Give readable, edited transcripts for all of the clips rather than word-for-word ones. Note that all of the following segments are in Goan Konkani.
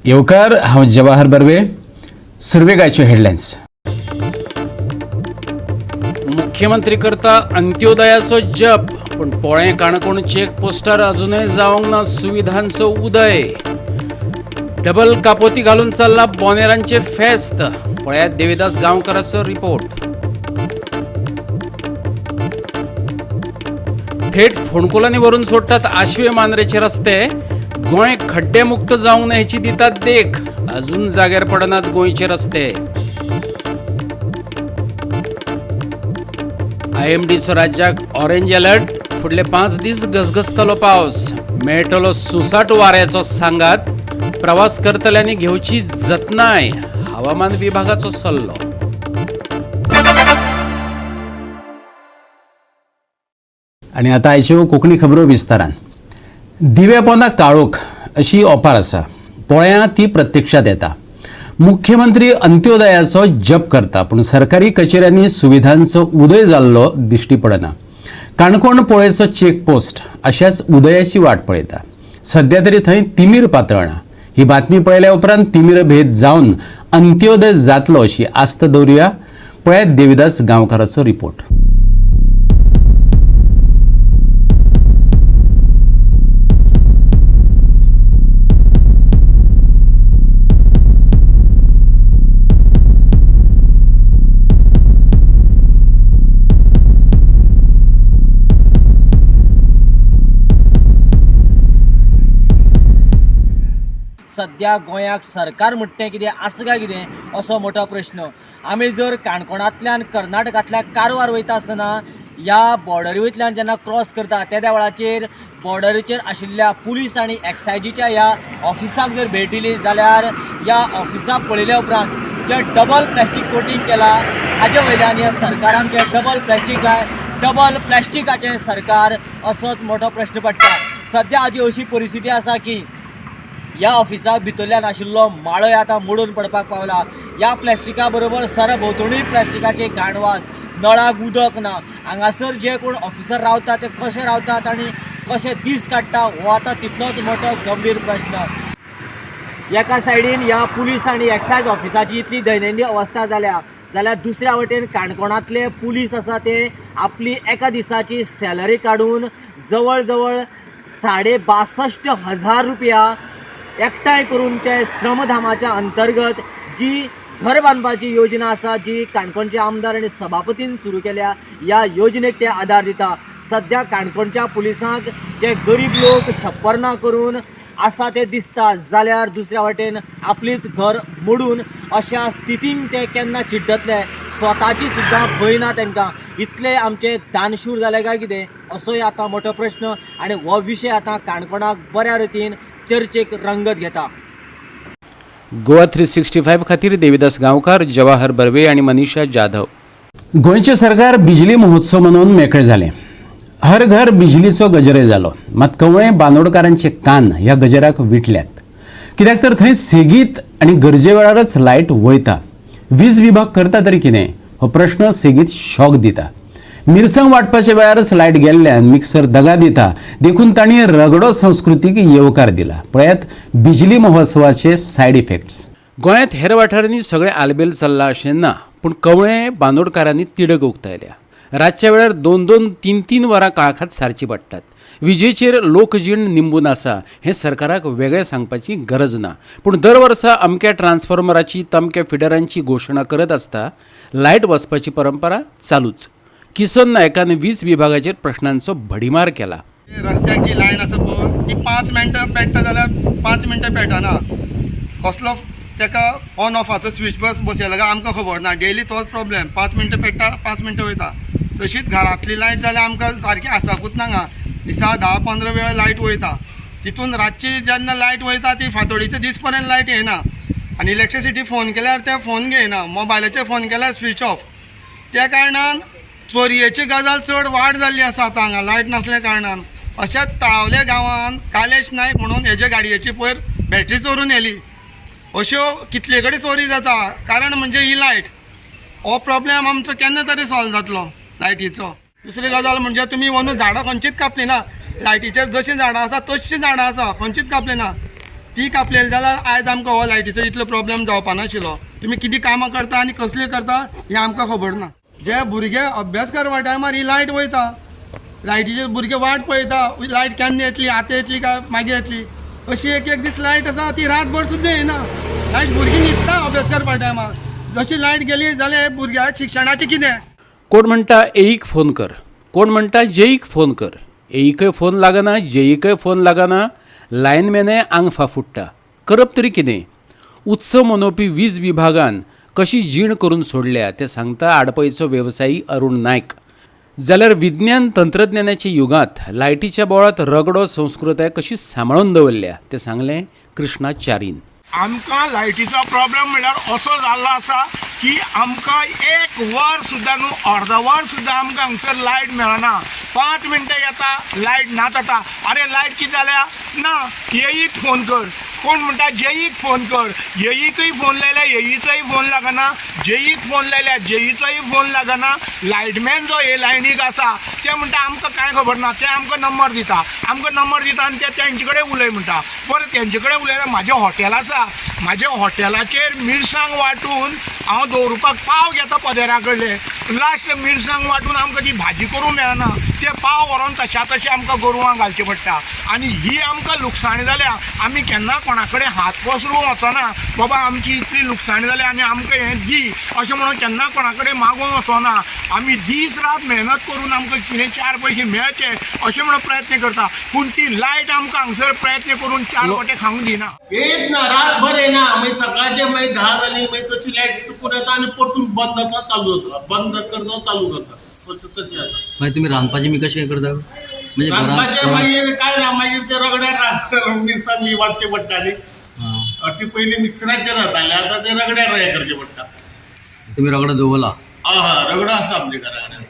येवकार, हांव जवाहर बर्वे. सुरवेक आयच्यो हेडलायन्स. मुख्यमंत्री करता अंत्योदयाचो जप, पूण पोळें काणकोण चेक पोस्टार अजूनय जावंक ना सुविधांचो उदय. डबल कापोती घालून चल्ला बोनेरांचे फेस्त. पळयात देविदास गांवकाराचो रिपोर्ट. थेट फोंडकुलांनी भरून सोडटात आशवे मांद्रेचे रस्ते. गोंय खड्डे मुक्त जावंक ना हेची दितात देख. अजून जाग्यार पडनात गोंयचे रस्ते. आयएमडीचो राज्याक ऑरेंज अलर्ट. फुडले 5 दीस घसघसतलो पावस, मेळटलो सुसाट वाऱ्याचो सांगात. प्रवास करतल्यांनी घेवची जतनाय, हवामान विभागाचो सल्लो. आनी आतां आयच्यो कोंकणी खबरो विस्तारान. दिवे पोंदा काळोख अशी ओपार आसा, पोळ्यां ती प्रत्यक्षात येता. मुख्यमंत्री अंत्योदयाचो जप करता, पूण सरकारी कचेऱ्यांनी सुविधांचो उदय जाल्लो दिश्टी पडना. काणकोण पोळेचो चेकपोस्ट अशाच उदयाची वाट पळयता. सध्या तरी थंय तिमीर पातळना. ही बातमी पळयल्या उपरांत तिमीर भेद जावन अंत्योदय जातलो अशी आस्त दवरुया. पळयात देविदास गांवकाराचो रिपोर्ट. सद्या गोंयाक सरकार म्हणटा कितें आसा काय कितें असो मोठो प्रश्न. आमी जर काणकोणांतल्यान कर्नाटकांतल्या कारवार वयता आसतना ह्या बॉर्डरी वयल्यान जेन्ना क्रॉस करता तेद्या वेळाचेर बॉर्डरीचेर आशिल्ल्या पुलीस आनी एक्सायजीच्या ह्या ऑफिसाक जर भेट दिली जाल्यार ह्या ऑफिसाक पळयल्या उपरांत जे डबल प्लॅस्टीक कोटींग केला हाजे वयल्यान ह्या सरकारान जे डबल प्लॅस्टीक काय डबल प्लॅस्टिकाचें सरकार असोच मोठो प्रश्न पडटा. सद्या हाजी अशी परिस्थिती आसा की ह्या ऑफिसा भितरल्यान आशिल्लो माळोय आतां मोडून पडपाक पावला. ह्या प्लॅस्टिका बरोबर सरभोंवतणी प्लॅस्टिकाचे घाणवास, नळाक उदक ना. हांगासर जे कोण ऑफिसर रावता ते कशे रावतात आनी कशे दीस काडटा हो आतां तितलोच मोठो गंभीर प्रश्न. एका सायडीन ह्या पुलीस आनी एक्सायज ऑफिसाची इतली दैनंदीन अवस्था जाल्या जाल्यार दुसऱ्या वटेन काणकोणांतले पुलीस आसा ते आपली एका दिसाची सॅलरी काडून जवळ जवळ 62,500 रुपया एकठांय करून ते श्रमधामाच्या अंतर्गत जी घर बांदपाची योजना आसा जी काणकोणचे आमदार आनी सभापतीन सुरू केल्या ह्या योजनेक ते आदार दिता. सद्या काणकोणच्या पुलिसांक जे गरीब लोक छप्पर ना करून आसा ते दिसता जाल्यार दुसऱ्या वटेन आपलीच घर मोडून अशा स्थितीन ते केन्ना चिड्डतले स्वताची सुद्दां भंय ना तांकां. इतले आमचे दानशूर जाले काय कितें असोय आतां मोठो प्रश्न आनी हो विशय आतां काणकोणाक बऱ्या रितीन चर्चेक रंगत घेता. गोवा 365 खातीर देविदास गांवकार, जवाहर बर्वे आनी मनीषा जाधव. गोंयचें सरकार बिजली महोत्सव मनोवन मेकळें जालें. हर घर बिजलीचो गजरय जालो. मात कवळें बांदोडकारांचे कान ह्या गजराक विटल्यात. कित्याक तर थंय सेगीत आनी गरजे वेळारच लायट वयता. वीज विभाग करता तरी कितें हो प्रश्न सेगीत शॉक दिता. मिरसांग वांटपाच्या वेळारच लायट गेल्ल्यान मिक्सर दगा दिता, देखून तांणी रगडो संस्कृतीक येवकार दिला. पळयात बिजली महोत्सवाचे सायड इफेक्ट्स. गोंयांत हेर वाठारांनी सगळें आलबेल चल्लां अशें ना, पूण कवळें बांदोडकारांनी तिडक उक्तायल्या. रातच्या वेळार 2-2, 3-3 वरां काळखात सारची पडटात. विजेचेर लोकजीण निंबून आसा हें सरकाराक वेगळें सांगपाची गरज ना, पूण दर वर्सा अमक्या ट्रान्सफॉर्मराची तमक्या फिडरांची घोशणा करत आसता लायट वचपाची परंपरा चालूच. किसन नायकान वीज विभागाचेर प्रश्नांचो भडीमार केला. रस्त्याक जी लायन आसा पळय ती 5 मिनटां पेट्टा जाल्यार 5 मिनटां पेटना. कसलो ताका ऑन ऑफाचो स्विच बस बसयला काय आमकां खबर ना. डेली तोच प्रॉब्लेम, 5 मिनटां पेट्टा 5 मिनटां वयता. तशीच घरांतली लायट जाल्यार आमकां सारकी आसाकूच ना हांगा. दिसा 10-15 वेळा लायट वयता. तितून रातची जेन्ना लायट वयता ती फांतोडीच्या दीस पर्यंत लायट येना. आनी इलेक्ट्रिसिटी फोन केल्यार ते फोन घेयना, मोबायलाचेर फोन केल्यार स्विच ऑफ. त्या कारणान चोरयेची गजाल चड वाड जाल्ली आसा आतां हांगा लायट नासल्या कारणान. अशाच तळावल्या गांवांत कालेश नायक म्हणून हेजे गाडयेची पयर बॅटरी चोरून व्हेली. अश्यो कितले कडेन चोरी जाता, कारण म्हणजे ही लायट. हो प्रॉब्लेम आमचो केन्ना तरी सॉल्व जातलो लायटीचो. दुसरी गजाल म्हणजे तुमी अंदू झाडां खंयचीच कापली ना. लायटीचेर जशीं झाडां आसा तशीं झाडां आसा, खंयचीच कापली ना. ती कापलेली जाल्यार आयज आमकां हो लायटीचो इतलो प्रॉब्लेम जावपा नाशिल्लो. तुमी कितें कामां करता आनी कसली करता हें आमकां खबर ना. जे भुरगे अभ्यास करपा टायमार ही लायट वयता, लायटीचेर भुरगे वाट पळयता, लायट केन्ना येतली, आतां येतली काय मागीर येतली. अशी एक एक दीस लायट आसा ती रातभर सुद्दां येना. लायट भुरगीं न्हिदता अभ्यास करपा टायमार. जशी लायट गेली जाल्यार भुरग्या शिक्षणाचें कितें? कोण म्हणटा एईक फोन कर, कोण म्हणटा जेईक फोन कर. एईकय फोन लागना, जेईकय फोन लागना. लायनमॅनय आंग फाफुडटा. करप तरी कितें? उत्सव मनोवपी वीज विभागान कशी जीण करून सोडल्या तें सांगता आडपयचो वेवसायी अरुण नायक. जाल्यार विज्ञान तंत्रज्ञानाच्या युगांत लायटीच्या बोळांत रगडो संस्कृताय कशी सांबाळून दवरल्या तें सांगलें कृष्णा च्यारीन. आमकां लायटीचो प्रॉब्लम म्हणल्यार असो जाल्लो आसा की आमकां एक वर सुद्दां न्हू, अर्द वर सुद्दां आमकां हांगसर लायट मेळना. 5 मिनटां येता लायट ना जाता. अरे लायट कितें जाल्या ना, येईक फोन कर. कोण म्हणटा जेईक फोन कर. येईकय फोन लायल्यार येईचोय फोन लागना, जेईक फोन लायल्यार जेईचोय फोन लागना. लायटमॅन जो हे लायनीक आसा ते म्हणटा आमकां कांय खबर ना. ते आमकां नंबर दिता, आमकां नंबर दिता आनी ते तेंचे कडेन उलय म्हणटा. बरें, तेंचे कडेन उलयल्यार म्हाजें हॉटेल आसा, म्हाज्या हॉटेलाचेर मिरसांग वांटून हांव दवरुपाक पाव घेता पदेरा कडले. लास्ट मिरसांग वांटून आमकां ती भाजी करूंक मेळना. ते पाव व्हरोन तशा तशें आमकां गोरवांक घालचें पडटा आनी ही आमकां लुकसाण जाल्या. आमी केन्ना कोणा कडेन हात पसरूंक वचना, बाबा आमची इतली लुकसाण जाल्या आनी आमकां हें दी अशें म्हणून केन्ना कोणा कडेन मागूंक वचना. आमी दीस रात मेहनत करून आमकां कितें 4 पयशे मेळचे अशें म्हणून प्रयत्न करता, पूण ती लायट आमकां हांगसर प्रयत्न करून 4 वटे खावंक दिना. येत ना, रातभर येना. मागीर सकाळचे मागीर 10 जाली मागीर तशी लायट चुकून येता आनी परतून बंद जाता, चालू जाता, बंद करता, चालू करता, तशें जाता. मागीर तुमी रांदपाचें बी कशें करता? म्हणजे रांदपाचें मागीर काय ना, मागीर ते रगड्यार रांदता, मिरसांग बी वांटचे पडटा न्ही. हरशीं पयलीं मिक्सराचेर जातालें, आतां ते रगड्यार हें करचें पडटा. तुमी रगडो दवरला? हय हय, रगडो आसा आमच्या घरा कडेन.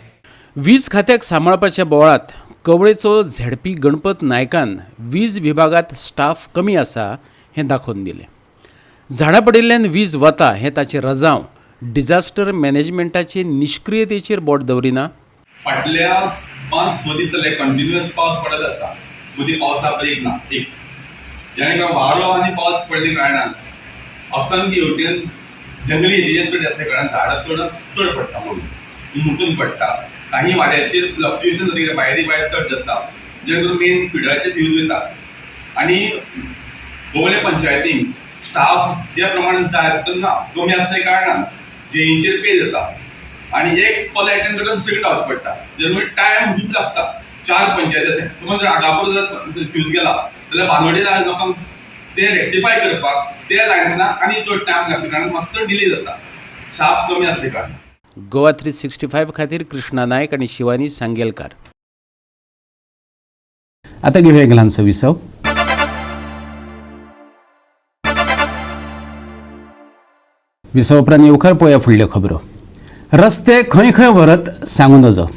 वीज खात्याक सांबाळपाच्या बोळांत कवळेचो झेडपी गणपत नायकान वीज विभागांत स्टाफ कमी आसा हें दाखोवन दिलें. झाडां पडिल्ल्यान वीज वता हें ताचें रजांव डिझास्टर मॅनेजमेंटाचे निश्क्रियतेचेर बोट दवरिना. फाटल्या 5-6 दीस जाले कंटिन्युअस पावस पडत आसा. मदीं पावसा ब्रेक ना. एक जेणे करून वारो आनी पावस पडले कारणान असंख्य हेवटेन जंगली एरिया चड आसल्या कारणान झाडां चड चड पडटा, म्हणून मुटून पडटा. काही वाऱ्याचेर फ्लक्च्युएशन जाता, कित्याक भायरी भायर कट जाता, जेणे करून मेन फिडराचेर फ्यूज वयता. आनी गोवले पंचायतीन स्टाफ ज्या प्रमाणे जाय तितून ना, कमी आसल्या कारणान जेईचेर पे जाता आनी एक कॉल एटेंड करता दुसरे कडेन वचचें पडटा, जेणे टायम खूब लागता. 4 पंचायती आसा, समज जर आगापूर जर फ्यूज गेला जाल्यार बांदोडे लोकांक ते रेक्टिफाय करपाक ते लायनाक आनी चड टायम लागता, कारण मातसो डिले जाता स्टाफ कमी आसल्या कारणान. गोवा 365 खातीर कृष्णा नायक आनी शिवानी सांगेलकार. आतां घेवया एक ल्हानसो विसव. विसव उपरांत येवकार पळोवया फुडल्यो खबरो. रस्ते खंय खंय व्हरत सांगू नजो.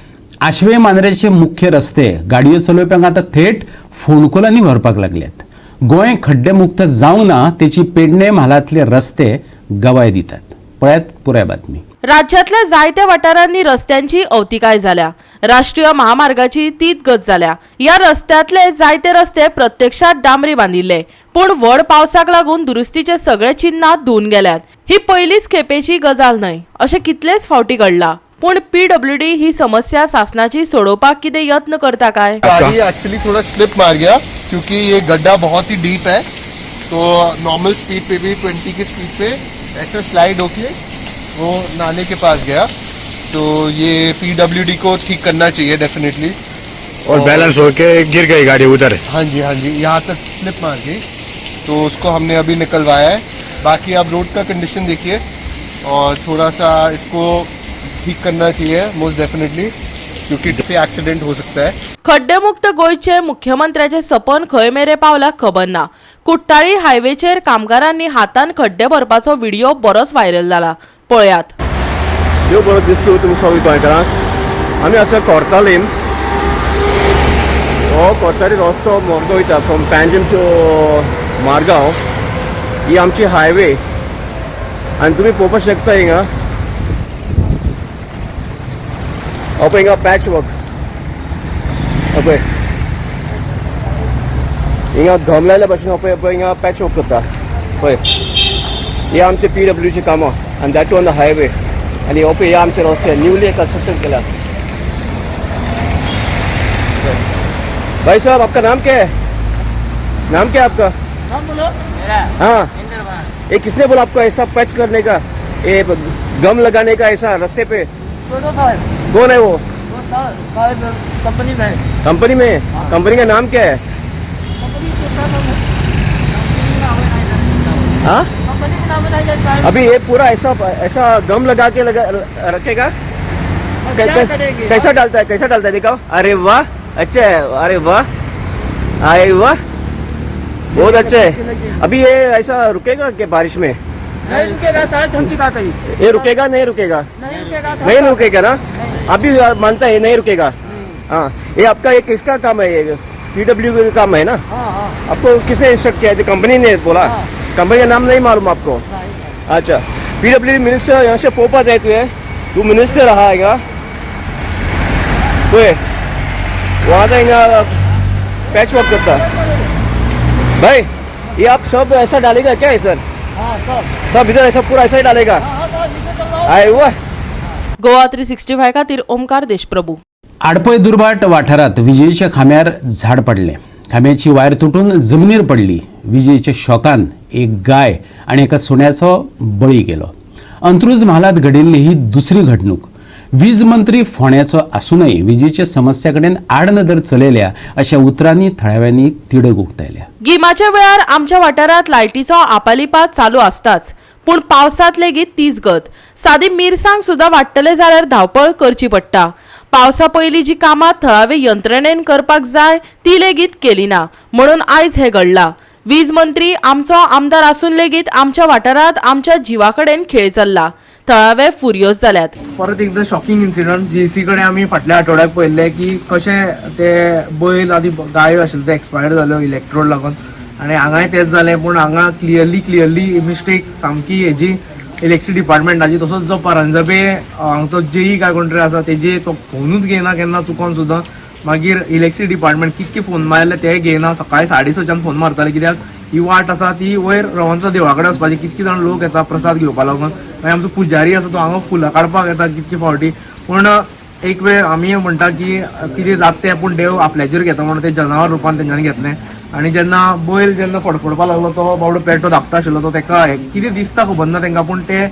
आशवे मांद्रेचे मुख्य रस्ते गाडयो चलोवप्यांक आतां थेट फोंडकुलांनी व्हरपाक लागल्यात. गोंय खड्डेमुक्त जावंक ना तेची पेडणे म्हालांतले रस्ते गवाय दितात. पळयात पुराय बातमी. राज्यातल्या जायत्या वाठारांनी रस्त्यांची अवतिकाय जाल्या. राष्ट्रीय महामार्गाची तीच गत जाल्या. ह्या रस्त्यांतले जायते रस्ते प्रत्यक्षात डांबरी बांदिल्ले, पूण व्हड पावसाक लागून दुरुस्तीचे सगळे चिन्हां धुवन गेल्यात. ही पयलीच खेपेची गजाल न्हय, अशें कितलेच फावटी घडला. पूण पीडब्ल्यूडी ही समस्या सासनाची सोडोवपाक कितें यत्न करता काय? गाड़ी एक्चुअली थोड़ा स्लिप मार गया क्योंकि ये गड्ढा बहुत ही डीप है, तो नॉर्मल स्पीड पे भी 20 की स्पीड पे ऐसे स्लाइड होके वो नाले के पास गया. तो ये पीडब्ल्यूडी को ठीक करना चाहिए डेफिनेटली. और बैलेंस होके गिर गई गाड़ी उधर. हाँ जी हाँ जी, यहाँ तक स्लिप मार गई, तो उसको हमने अभी निकलवाया है. बाकी आप रोड का कंडीशन देखिए और थोड़ा सा इसको ठीक करना चाहिए मोस्ट डेफिनेटली, क्योंकि एक्सीडेंट हो सकता है. खड्डेमुक्त गोंयचे मुख्यमंत्र्याचे सपन खंय मेरे पावला खबर ना. कुट्टाळी हायवेचेर कामगारांनी हातान खड्डे भरपाचो व्हिडिओ बरोच व्हायरल जाला. पळयात. देव बरो दिसतो तुमी सगळीं गोंयकारांक. आमी आसा कोर्तालीम. हो कोर्ताली रस्तो मोगदो वयता फ्रॉम पँजिम टू मारगांव. ही आमची हायवे आनी तुमी पळोवपाक शकता हिंगा. हो पळय हिंगा पॅच वर्क. हो पळय हिंगा घम लायल्या भशेन पळय पळय हिंगा पॅच वर्क करता पळय. हे आमचे पीडब्ल्यूचे कामां आनी that on the highway. आनी हो पळय हे आमचे रस्ते न्यूली कंस्ट्रक्शन केला. भाई साहब आपका नाम क्या है? नाम क्या है आपका? नाम बोलो. हाँ, ये किसने बोला आपको ऐसा पैच करने का, ये गम लगाने का ऐसा रास्ते पे? कौन है वो? कंपनी में. कंपनी में? कंपनी का नाम क्या है? हाँ, अभी ये पूरा ऐसा ऐसा गम लगा के लगा रखेगा? कैसा डालता है, कैसा डालता है दिखाओ. अरे वाह, अच्छा है. अरे वाह, अरे वाह, बहुत अच्छा है. अभी ये ऐसा रुकेगा क्या बारिश में? नहीं रुकेगा साहब. ये रुकेगा? नहीं रुकेगा, नहीं रुकेगा ना? अभी मानता है नहीं रुकेगा. हाँ, ये आपका ये किसका काम है? ये पीडब्ल्यू का काम है ना? आपको किसने इंस्ट्रक्ट किया? कंपनी ने बोला? कंपनी का नाम नहीं मालूम आपको? अच्छा, पीडब्ल्यू मिनिस्टर यहाँ से पोपा जाए तुवें, तूं मिनिस्टर आहा हिंगा पळय, वो आतां हिंगा पॅच वर्क करता. भाई ये आप सब ऐसा डालेगा क्या है सर? सब इधर ऐसा पूरा ऐसा ही डालेगा? आए हुआ. गोवा 365 खातीर ओमकार देशप्रभू. आडपय दुर्भाट वाठारांत विजेच्या खांब्यार झाड पडलें. खांब्याची वायर तुटून जमनीर पडली. विजेच्या शॉकान एक गाय आनी एका सुण्याचो बळी गेलो. अंत्रुज म्हालांत घडिल्ली ही दुसरी घडणूक. वीज मंत्री फोंड्याचो आसूनय विजेच्या समस्या कडेन आडनदर चलयल्या अशा उतरांनी थळाव्यांनी तिडक उक्तायल्या. गिमाच्या वेळार आमच्या वाठारांत लायटीचो आपालिपा चालू आसताच, पूण पावसांत लेगीत तीच गत. सादी मिरसांग सुद्दां वाडटले जाल्यार धांवपळ करची पडटा. पावसा पयलीं जी कामां थळावे यंत्रणेन करपाक जाय ती लेगीत केली ना, म्हणून आयज हें घडलां. वीज मंत्री आमचो आमदार आसून लेगीत आमच्या वाठारांत आमच्या जिवा कडेन खेळ चल्ला. थळावे फुर्योज जाल्यात. परत एकदा शॉकिंग इन्सिडंट. जीसी कडेन आमी फाटल्या आठवड्याक पळयल्ले की कशें ते बैल आनी गायो आशिल्ले ते एक्सपायर जाल्यो इलेक्ट्रोड लागून, आनी हांगाय तेंच जालें. पूण हांगा क्लियरली क्लियरली मिस्टेक सामकी हेजी इलेक्ट्रिसिटी डिपार्टमेंटाची. तसोच जो परांजपे हांगा तो जेई काय कोण तरी आसा तेजे तो फोनूच घेयना केन्ना चुकोन सुद्दां. मागीर इलेक्ट्रिसिटी डिपार्टमेंट कितके फोन मारले ते घेयना. सकाळी 6:30च्यान फोन मारताले कित्याक ही वाट आसा ती वयर रवंथा देवळा कडेन वचपाची. कितके जाण लोक येता प्रसाद घेवपा लागून. मागीर आमचो पुजारी आसा तो हांगा फुलां काडपाक येता कितके फावटी. पूण एक वेळ आमी म्हणटा की कितें जाता तें पूण देव आपल्याचेर घेता म्हणून ते जनावर रुपान तेंच्यांनी घेतलें. आनी जेन्ना बैल जेन्ना फडफडपाक लागलो तो बाबडो पेटो धाकटो आशिल्लो तो तेका कितें दिसता खबर ना तेंकां, पूण ते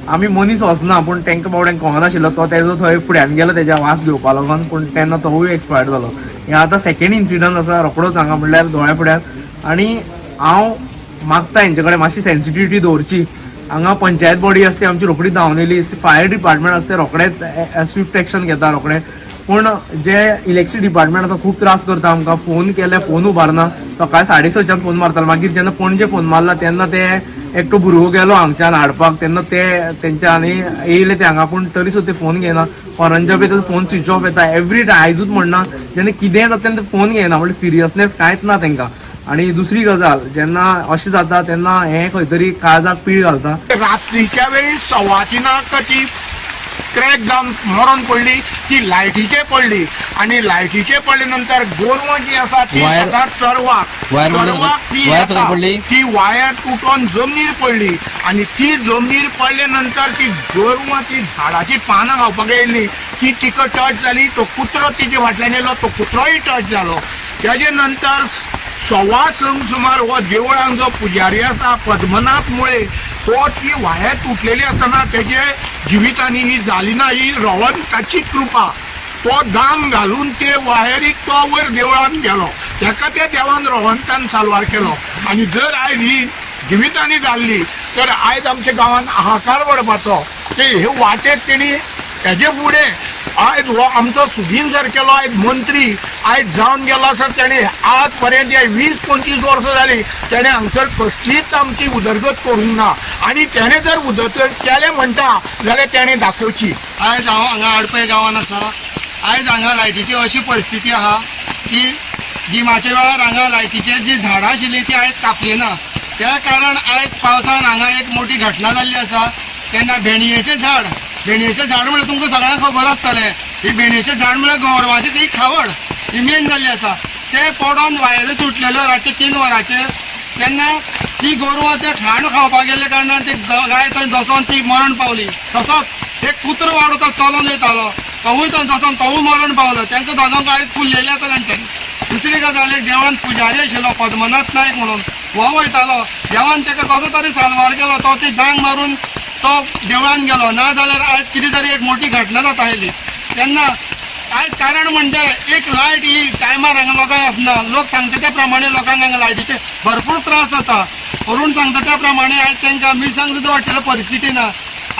आमी मनीस वचना पूण तेंकां बाबड्यांक कळनाशिल्लो. तो तेजो थंय फुड्यान गेलो तेज्या वास घेवपा लागून, पूण तेन्ना तोवूय एक्सपायर जालो. हें आतां सेकेंड इन्सिडंट आसा रोकडोच हांगा म्हणल्यार दोळ्या फुड्यान. आनी हांव मागता हेंचे कडेन मातशी सेन्सिटिविटी दवरची. हांगा पंचायत बॉडी आसता ती आमची रोखडी धांवन येयली, फायर डिपार्टमेंट आसता ते रोखडेच स्विफ्ट एक्शन घेता रोखडे. पूण जे इलेक्ट्रिसिटी डिपार्टमेंट आसा खूब त्रास करता आमकां. फोन केल्यार फोन उबारना. सकाळी 6:30च्यान फोन मारताले. मागीर जेन्ना पणजे फोन मारला तेन्ना ते एकटो भुरगो गेलो हांगच्यान हाडपाक, तेन्ना ते तेंच्या आनी येयले ते हांगा, पूण तरी सुद्दां ते फोन घेयना. परांजपे तेजो फोन स्विच ऑफ येता एवरी टायम. आयजूच म्हणना, जेन्ना कितेंय जाता तेन्ना ते फोन घेयना, म्हणल्यार सिरियसनेस कांयच ना तेंकां. आनी दुसरी गजाल जेन्ना अशें जाता तेन्ना हें खंय तरी काळजाक पीळ घालता. रात्रीच्या वेळी 3:15 ती क्रॅक जावन मरोन पडली. ती लायटीचे पडली आनी लायटीचे पडले नंतर गोरवां जी आसा ती सदांच चरवाक वायर चरवाक ती वायर येता. सकयल पडली? ती वायर तुटोन जमनीर पडली आनी ती जमनीर पडले नंतर ती गोरवां ती झाडाची पानां खावपाक येयल्ली ती तिका टच जाली. तो कुत्रो तिचे फाटल्यान येयलो, तो कुत्रोय टच जालो. तेजे नंतर 6:15 सुमार हो देवळान जो पुजारी आसा पद्मनाथ मुळे तो ती वायर तुटलेली आसतना तेजे जिवितांनी ही जाली ना, ही रवंताची कृपा. तो दाम घालून ते वायरीक तो वयर देवळान गेलो, तेका त्या देवान रवंतान साल्वार केलो. आनी जर आयज ही जिवितांनी जाल्ली तर आयज आमच्या गांवान हाहाकार पडपाचो. ते हे वाटेक तेणी हेजे फुडें आयज हो आमचो सुदीन सारकेलो आयज मंत्री आयज जावन गेलो आसा. तेणें आज पर्यंत 20-25 वर्सां जालीं तेणें हांगसर कसलीच आमची उदरगत करूंक ना. आनी तेणें जर उदरगत केलें म्हणटा जाल्यार तेणें दाखोवची. आयज हांव हांगा आडपय गांवांत आसा. आयज हांगा लायटीची अशी परिस्थिती आहा की गिमाच्या वेळार हांगा लायटीची जी झाडां आशिल्ली ती आयज कापली ना. त्या कारण आयज पावसान हांगा एक मोठी घटना जाल्ली आसा. तेन्ना भेणयेचें झाड, भेणयेचें झाड म्हळ्यार तुमकां सगळ्यांक खबर आसतलें. ही भेणयेचें झाड म्हळ्यार गोरवांची ती खावड ही मेन जाल्ली आसा. ते पडोन वायरी तुटलेल्यो रातचे 3 वरांचेर. तेन्ना ती गोरवां ते खाण खावपाक गेल्ल्या कारणान ती गाय थंय दसोन ती मरण पावली. तसोच एक कुत्रो वाडो तो चलोन वयतालो, तोवूय थंय दसोन तोवूय मरण पावलो. तांकां दोगांक आयज पुरलेले आसा तांच्यांनी. दुसरी गजाल, एक देवळान पुजारी आशिल्लो पद्मनाथ नायक म्हणून, हो वयतालो देवान ताका कसो तरी साल्वार केलो, तो ती दांग मारून तो देवळान गेलो. ना जाल्यार आयज कितें तरी एक मोठी घटना जाता आसली. तेन्ना आयज कारण म्हणजे एक लायट ही टायमार हांगा लोकांक आसना. लोक सांगता त्या प्रमाणे लोकांक हांगा लायटीचे भरपूर त्रास जाता. अरूण सांगता त्या प्रमाणे आयज तांकां मिरसांग सुद्दां वाडटल्या परिस्थिती ना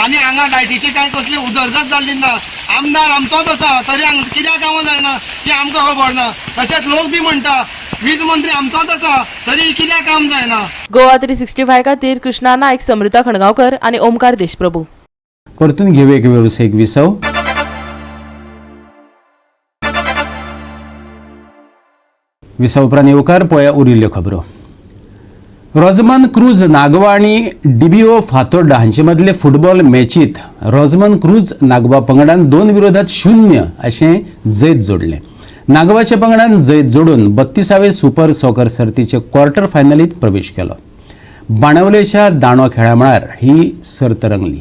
आनी हांगा लायटीची कांय कसली उदरगत जाल्ली ना. आमदार आमचोच आसा तरी हांगा कित्याक कामां जायना ती आमकां खबर ना. तशेंच लोक बी म्हणटा वीज मंत्री आमचोच आसा तरी कित्याक काम जायना. गोवा 365 खातीर कृष्णा नायक, समृता खणगांवकर आनी ओमकार देशप्रभू. परतून घेऊ एक वेवसायीक विसव. विसव उपरांत येवकार पळया उरिल्ल्यो खबरो. रोजमन क्रूज नागवा आनी डीबीओ फातोर्डा हांचे मदले फुटबॉल मॅचीत रोजमन क्रूज नागवा पंगडान 2-0 अशें जैत जोडलें. नागवाच्या पंगडान जैत जोडून 32वे सुपर सॉकर सर्तीचे क्वॉर्टर फायनलीत प्रवेश केलो. बाणावलेच्या दांडो खेळा मळार ही सर्त रंगली.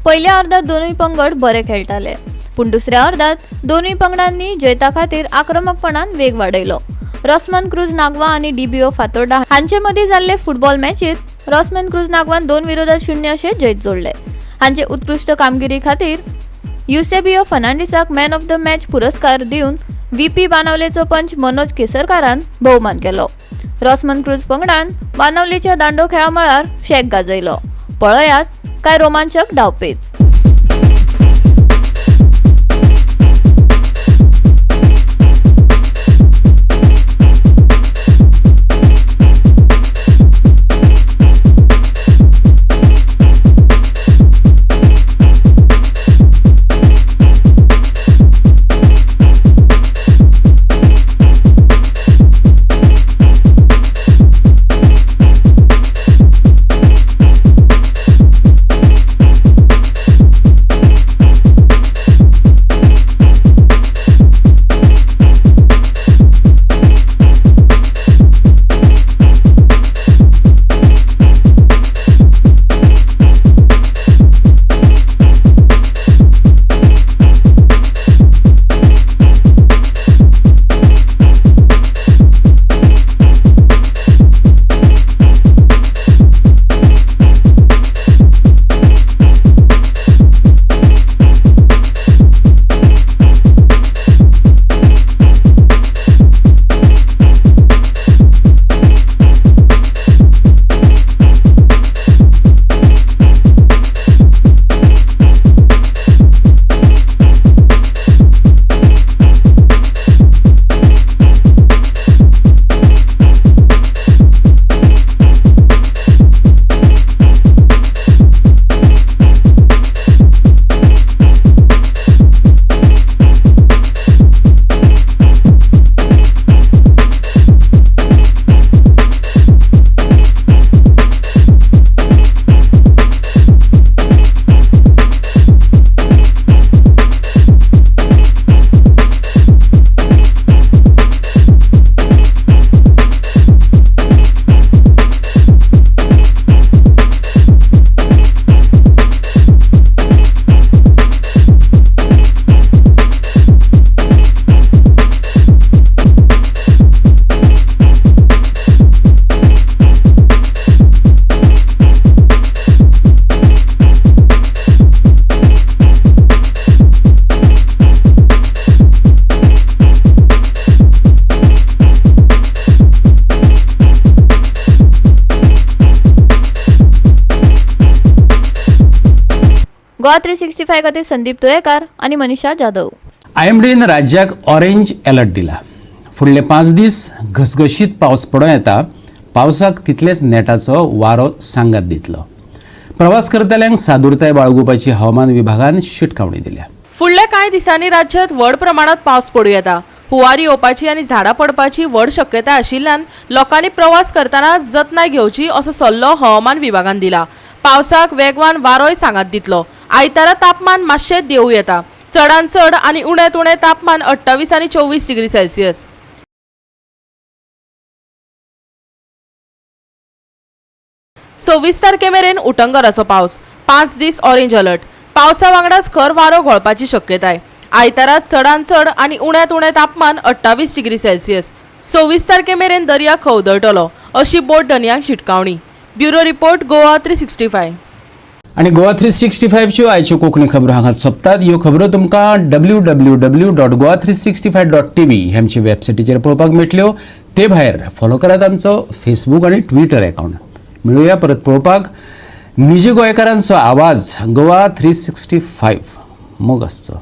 पयल्या अर्दात दोनूय पंगड बरे खेळटाले, पूण दुसऱ्या अर्दात दोनूय पंगडांनी जैता खातीर आक्रमकपणान वेग वाडयलो. रॉसमन क्रूज नागवा आनी डीबीओ फातोर्डा हांचे मदीं जाल्ले फुटबॉल मॅचीत रॉसमन क्रूज नागवान 2-0 अशें जैत जोडले. हांचे उत्कृश्ट कामगिरी खातीर युसेबियो फर्नांडीसाक मॅन ऑफ the match पुरस्कार दिवन व्हीपी बाणावलेचो पंच मनोज केसरकारान भोवमान केलो. रॉसमन क्रूज पंगडान बाणावलेच्या दांडो खेळा मळार शेक गाजयलो. पळयात काय रोमांचक डावपेच. गोवा 365 खातीर संदीप तुयेकार आनी मनीषा जाधव. आयएमडीन राज्याक ऑरेंज अलर्ट दिला. फुडले 5 दीस घसघशीत पावस पडूं येता. पावसाक तितलेच नेटाचो वारो सांगात दितलो. प्रवास करतल्यांक सादुरताय बाळगुपाची हवामान विभागान शिटकावणी दिल्या. फुडल्या कांय दिसांनी राज्यात व्हड प्रमाणात पावस पडूं येता. हुंवार येवपाची आनी झाडां पडपाची व्हड शक्यताय आशिल्ल्यान लोकांनी प्रवास करतना जतनाय घेवची असो सल्लो हवामान विभागान दिला. पावसाक वेगवान वारोय सांगात दितलो. आयतारा तापमान मातशें देंवू येता. चडान चड आनी उण्यांत उणें तापमान 28 आनी 24 डिग्री सेल्सियस. 26 तारखे मेरेन उटंगराचो पावस. 5 दीस ऑरेंज अलर्ट. पावसा वांगडाच खर वारो घोळपाची शक्यताय. आयतारा चडांत चड आनी उण्यांत उणें तापमान 28 डिग्री सेल्सियस. 26 तारखे मेरेन दर्या खवदळटलो अशी बोट धनयांक शिटकावणी. Bureau report, Goa 365. आनी गोवा 365च्यो आयच्यो कोंकणी खबरो हांगाच सोंपतात. ह्यो खबरो तुमकां www.goa365.tv ह्या आमच्या वेबसायटीचेर पळोवपाक मेळटल्यो. ते भायर फॉलो करात आमचो फेसबूक आनी ट्विटर अकावंट. मेळुया परत पळोवपाक निजी गोंयकारांचो आवाज गोवा 365. मोग आसचो.